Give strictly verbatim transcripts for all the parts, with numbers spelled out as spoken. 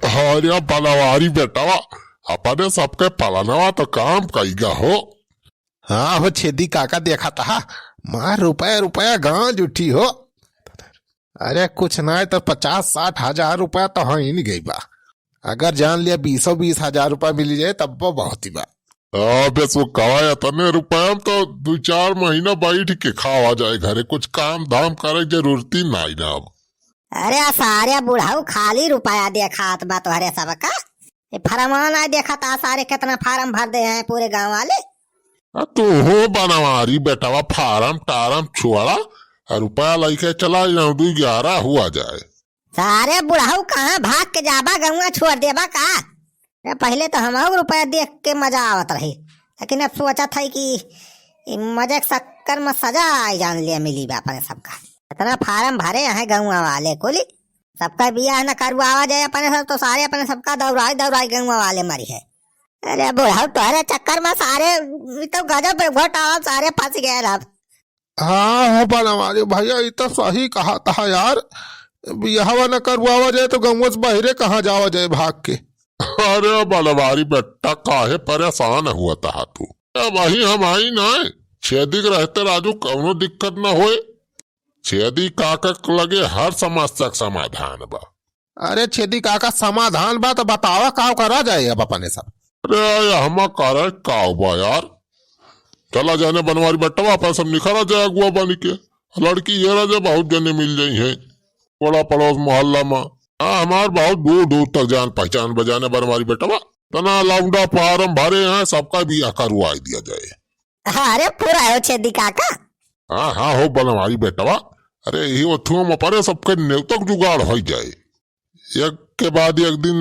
अरे बनवारी बेटवा, अपने सबके पलनवा तो काम कइगा हो। हाँ हो छेदी काका, देखा तहा, मार रुपया रुपया गाँव जुटी हो। अरे कुछ नाहीं तो पचास साठ हजार रुपया तो हाँ ही नहीं गई बा। अगर जान लिया बीसो बीस हजार रुपया मिली जाए तब वो बहुत ही बा। अबे सुखवा, इतने रुपया में तो दो चार महीना बैठ के खावा जाए घरे, कुछ काम धाम करे जरूरत ही नाहीं ना अब। अरे आ सारे बुढ़ऊ खाली रुपया देखात बा तोहरे सबका। ये फरमान आ देखा ता सारे कितना फार्म भर दे हैं पूरे गाँव वाले। आ तू हो बनवारी बेटवा, फार्म टारम छोड़ा, आ रुपया लइके चला जाओ, दू ग्यारह हुआ जाए। सारे बुढ़ऊ कहाँ भाग के जाबा, गौवा छोड़ देबा का? अरे पहिले तो हमहू रुपया देख के मजा आवत रही, लेकिन अब सोचत है कि ई मजे के चक्कर में सजा आई जान ले मिली बा अपने सबका। इतना फार्म भरे हैं गौवा वाले कुली, सबका बियाह न करवावा जाए अपने सब, तो सारे अपने सबका दौड़ाई दौड़ाई गौवा वाले मरी है। अरे बुढ़ऊ तोहरे चक्कर में सारे, ई तो गजब घोटाला, सारे फंस गए अब। हाँ हो बनवारी भैया, ई तो सही कहा तहा यार, बियाहवा न करवावा जाए तो गौवा से बहरे कहाँ जावा जाए भाग के। अरे बनवारी बेटा, काहे परेशान हुआ तहा तू? अब वही हम आई ना, छेदी के रहते राजू कौनो दिक्कत न होए। छेदी काका के लगे हर समस्या के समाधान बा। अरे छेदी काका, समाधान बा तो बतावा, का करा जाए अब अपने सब? अरे हमा करे का बा यार, चला जाने बनवारी बेटवा, अपन सब निखरा जाए अगुआ बन के। लड़की ये रह जाए, बहुत जने मिल जाई हैं पड़ा पड़ोस मोहल्ला में। हाँ, हमार बहुत दूर दूर तक जान पहचान बजाने बनवारी बेटवा, तना लौंडा फार्म भरे हैं, सबका बियाह करवाई दिया जाए। अरे पूरा हो छेदी काका। हाँ हाँ हो बनवारी बेटवा, अरे यही ओथुआ में परे सबके नेवतक जुगाड़ हो जाए। एक के बाद एक दिन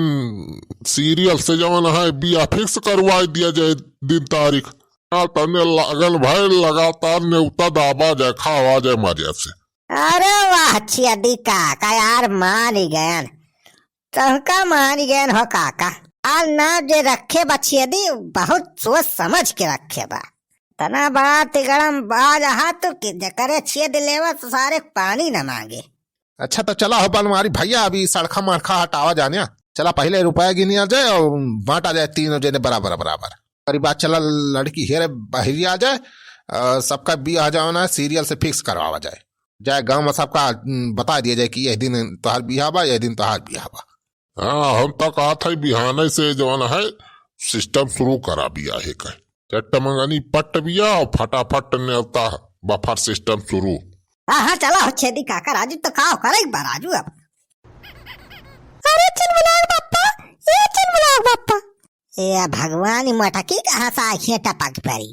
सीरियल से जवन है बियाह फिक्स करवाई दिया जाए दिन तारीख। हाँ, तने लगन भर लगातार नेवता दाबा जाए, खावा जाए मजे से। अरे वाह छेदी काका, यार मान ही गयन, तहका मान ही गयन हो काका। आ ना जे रखे बा छेदी, बहुत सोच समझ के रखे बा। तना बड़ा तिगड़म बाज हा तू कि जकरे छेद लेवा तो सारे पानी न मांगे। अच्छा तो चला हो बनवारी भैया, अभी सड़खा मड़खा हटावा जाने, चला पहिले रुपया गिनिया जाए और बांटा जाए तीनों जने बराबर बराबर। करी बात चला, लड़की हेरे बहरी आ जाए, अ, सबका बियाह जौन है सीरियल से फिक्स करवावा जाए। जाए गाँव में सबका, उम, बता दिया जाए कि यह दिन तोहार बियाह बा, यह दिन तोहार बियाह बा। हाँ, हम तो कहत है बिहाने से जौन है सिस्टम शुरू करा बियाहे का। चट्ट मंगनी पट्ट बियाह और फटाफट नेवता बफर सिस्टम शुरू। हाँ हाँ चला हो छेदी काका, राजू तो का करे बा राजू अब। अरे चुलबुलाओ बप्पा, ए चुलबुलाओ बप्पा। ए भगवान, ई मटकी कहाँ से आँखियाँ टपक पड़ी?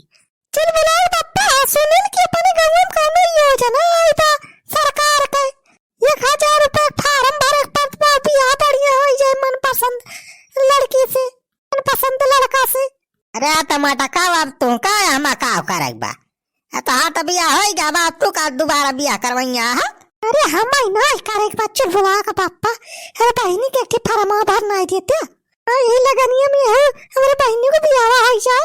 चुलबुलाओ बप्पा, सुनिन कि अपने गाँव में कौनो योजना आई बा सरकार के। एक हजार रुपया फार्म भरे के पड़त बा, बियाह बढ़िया होई जाए मनपसंद लड़की से, मनपसंद लड़का से। अरे आ त मटका, अब तुहका हमा का करे के बा? आ तोहार त बियाह होई गवा बा, अब तू का दोबारा बियाह करवइया हा? अरे हम ही ना करे के बा चुलबुला के बप्पा, अरे बहिनी के एक ठे फार्म भर नाई देते। हाँ, यही लगनिया में हो, हमरे बहिनी को बियाह होई जाए।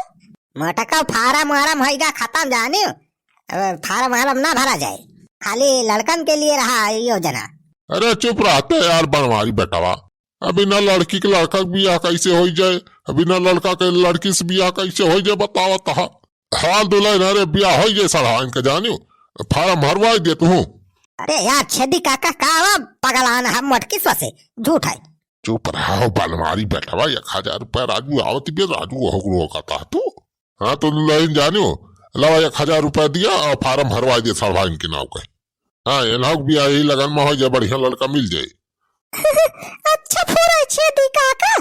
मटका फार्म वार्म होई गा खत्म जाने, अब फार्म वार्म ना भरा जाए, खाली लड़कन के लिए रहा योजना। अरे चुप रहते यार बनवारी बेटवा, अभी ना लड़की के लड़का के बियाह कैसे होई जाए, अभी ना लड़का के लड़की से बियाह कैसे होई जाए, बतावा तहा। हाल दुल्हन, अरे बियाह होई जाए सड़हाइन के जानियो, फार्म भरवाई दे तू। अरे यार छेदी काका का हुआ, पगलान है मोटकी से, झूठ है। चुप रहा हो बनवारी बेटवा, एक हजार रुपया राजू आवत बे, राजू हो रोका था तू। हाँ तो दुल्हन जानियो, लावा एक हजार रुपया दिया और फार्म भरवाई दे सड़हाइन के नाव के। हाँ, एनहक बियाह यही लगन में हो जाए, बढ़िया लड़का मिल जाए। अच्छा फुरै छेदी काका।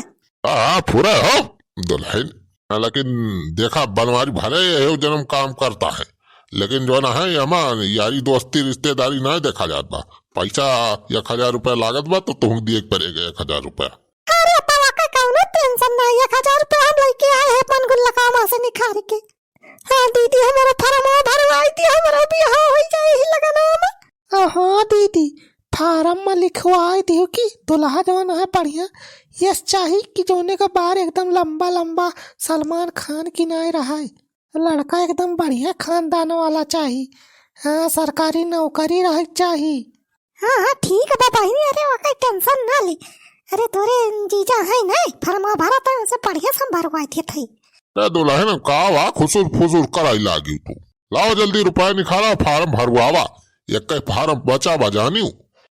हाँ, हाँ, फुरै हो दुल्हन। हाँ, लेकिन देखा बनवारी भले यही जन्म काम करता है, लेकिन जौन है हमा यारी दोस्ती रिश्तेदारी ना देखा जात बा। पैसा एक हजार रुपया लागत बा तो तुहूँ दिए के पड़ेगा एक हजार रुपया। अरे बाबा का कौनो टेंशन ना, एक हजार रुपया हम लेके आए हैं अपन गुल्लकामा से निखार के। हाँ दीदी, हमारा फरमा भरवाई दी, हमारा बियाह हो जाए ही लगनवा में। हाँ दीदी, फार्म में लिखवाई दियो कि दुल्हा जौन है बढ़िया, यस चाही कि जौने का बार एकदम लंबा लंबा सलमान खान की नाई रहाई, लड़का एकदम बढ़िया खानदान वाला चाही। हाँ, सरकारी नौकरी रहे चाही। हाँ हाँ ठीक बा बहिनी, अरे ओकर टेंशन ना ली, अरे तोरे जीजा है ना, फरमा भरत है, उनसे बढ़िया से हम भरवाए थे थई। अरे दुल्हन, का वा खुसुर फुसुर कराई लागी तू? लावा जल्दी रुपया निकाला, फार्म भरवावा। एक फार्म बचा बा जानियो।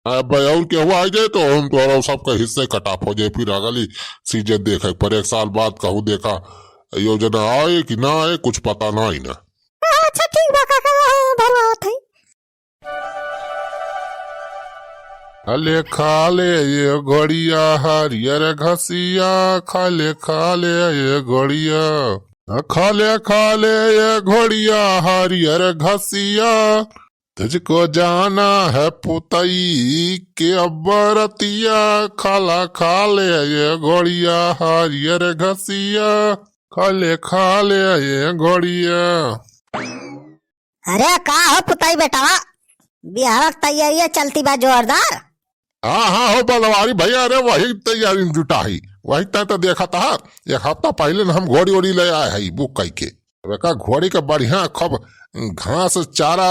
अब और केहू आ जाए तो हम तोहरा सबका हिस्से कटाफ हो जाए, फिर अगली सीजन देखे पर एक साल बाद कहूँ देखा योजना आए कि ना आए, कुछ पता ना ही ना। अच्छा ठीक बा काका, भरवावत है। खा ले खा ले ये घोड़िया हरियर घसिया, खा ले खा ले ये घोड़िया, खा ले खा ले ये घोड़िया हरियर घसिया, तुझको जाना है पुतई के बरतिया, खाला खा ले ये घोड़िया हरियर घसिया, खा ले खा ले ये घोड़िया। अरे का हो पुताई बेटवा, बियाह के तैयारियां चलती बा जोरदार? हाँ, हाँ हो बनवारी भैया, अरे वही तैयारी में जुटा ही, वही तय तो देखा था। एक हफ्ता पहले न हम घोड़ी ओड़ी ले आए हई बुक कई के। अब एका घोड़ी के बढ़िया खूब घास चारा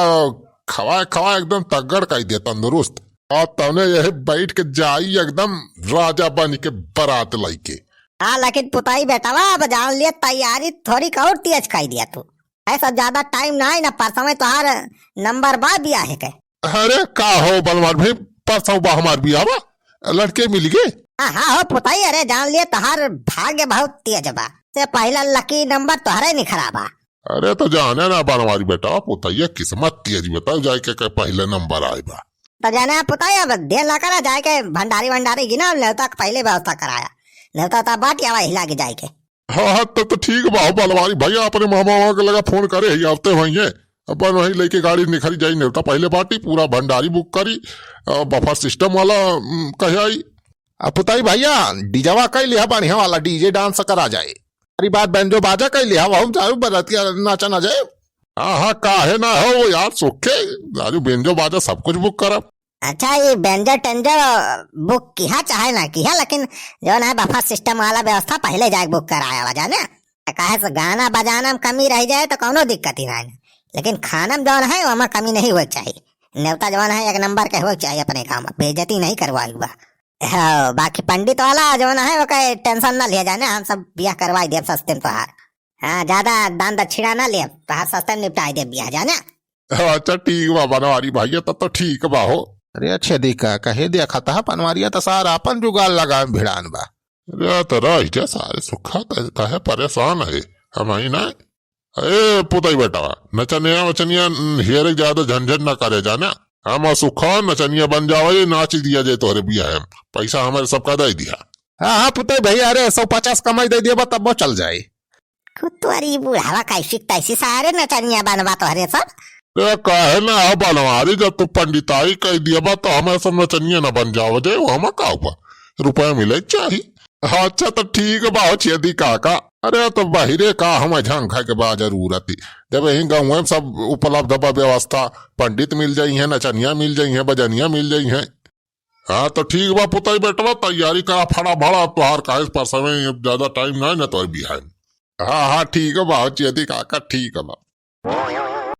खवाए खवाए एकदम तगड़ कई दे तंदुरुस्त। और तने यही बैठ के जाई एकदम राजा बन के बारात लइके। हाँ, लेकिन पुताई बेटवा, अब जान लिए तैयारी थोड़ी और तेज कई दिया तू। है सब ज्यादा टाइम ना है ना, परसों में तोहार नंबर बा बियाह के। अरे का हो बलवान भाई, परसों बा हमार बियाह बा, लड़के मिल गए। हाँ, हाँ हो पुताई, अरे जान लिए तोहार भाग्य बहुत तेज बा, से पहला लकी नंबर तोहरे निखरा बा। अरे तो जाने ना बनवारी बेटा, पुतैया किस्मत तेज बताओ जाए के, के पहले नंबर आए बा। तो जाने पुताई, अब देर ना करा, जाए के भंडारी वंडारी गिना, नेवता के पहले व्यवस्था कराया, नेवता ता बाटी आवा हिला के जाए के। हाँ, हाँ, तब तो ठीक बा हो बनवारी भैया, अपने मामा वहाँ के लगा फोन करे ही, आवते वहीं है। अपन वहीं लेके गाड़ी निखरी जाई, नेवता पहले बाटी, पूरा भंडारी बुक करी, अ, बफर सिस्टम वाला, उम, कहे आई। अब पुताई भैया, डीजवा कई लिहा बढ़िया वाला, डीजे डांस करा जाए। अरे बात बैंजो बाजा कई लिहा, वहु जाऊ बरतिया नाचा ना जाए। हाँ, हाँ, काहे ना हो यार, सोखे, दारू बैंजो बाजा सब कुछ बुक करब। अच्छा, ये बेंजर टेंजर बुक किहा चाहे ना किहा, लेकिन जौन है बफर सिस्टम वाला व्यवस्था पहले जाके बुक कराया हुआ जाने। काहे से गाना बजाना में कमी रह जाए तो कौनो दिक्कत ही ना है, लेकिन खाना में जौन है वहाँ कमी नहीं होए के चाहिए। नेवता जौन है एक नंबर के होए के चाहिए अपने गाँव में, बेइज्जती नहीं करवाए बा। हाँ, बाकी पंडित वाला जौन है ओके टेंशन ना लिया जाने, हम सब बियाह करवाई देब सस्ते में तोहार। हाँ, ज्यादा दान दक्षिणा ना लेब, तोहार सस्ते में निपटाई देब बियाह जाने। अच्छा ठीक बा बनवारी भैया, तब तो ठीक बा हो। अरे अच्छे दी का कहे देखा था बनवारिया तो सारा अपन जुगाड़ लगाए में भिड़ान बा। अरे तो रह जा सारे सुखा त-, काहे परेशान है, हम ही ना। ए पुतई बेटवा, नचनिया वचनिया हेरे ज्यादा झंझट ना करे जाना। हम सुखा नचनिया बन जावे, नाच दिया जाए तोहरे बियाह में, पैसा हमारे सबका दे दिया। हाँ, हाँ, पुतई भैया, अरे, सौ पचास कमाई दे दिया बा, तब वो चल जाए। खुद तोरी बुढ़ावा कैसी तैसी सारे नचनिया बनवा तोहरे सब। ए, काहे ना हो बनवारी, जब तू पंडिताई कह दिया बा, तो हमें सब नचनिया ना बन जाओ जे, वो हमें का हुआ? रुपया मिले के चाही। अच्छा, तो ठीक बा, हो छेदी काका। अरे, तो बहिरे का हमें झंखा के बा जरूरत ही। जब यहीं गाँव में सब उपलब्ध बा व्यवस्था, पंडित मिल जाई हैं, नचनिया मिल जाई हैं, बजनिया मिल जाई हैं। हाँ, तो ठीक बा पुतई बेटवा, तैयारी करा फड़ा भड़ा, तोहार काहे से परसवे, अब ज्यादा टाइम ना है ना तोहर बिहान। हाँ, हाँ, ठीक बा, हो छेदी काका, ठीक बा।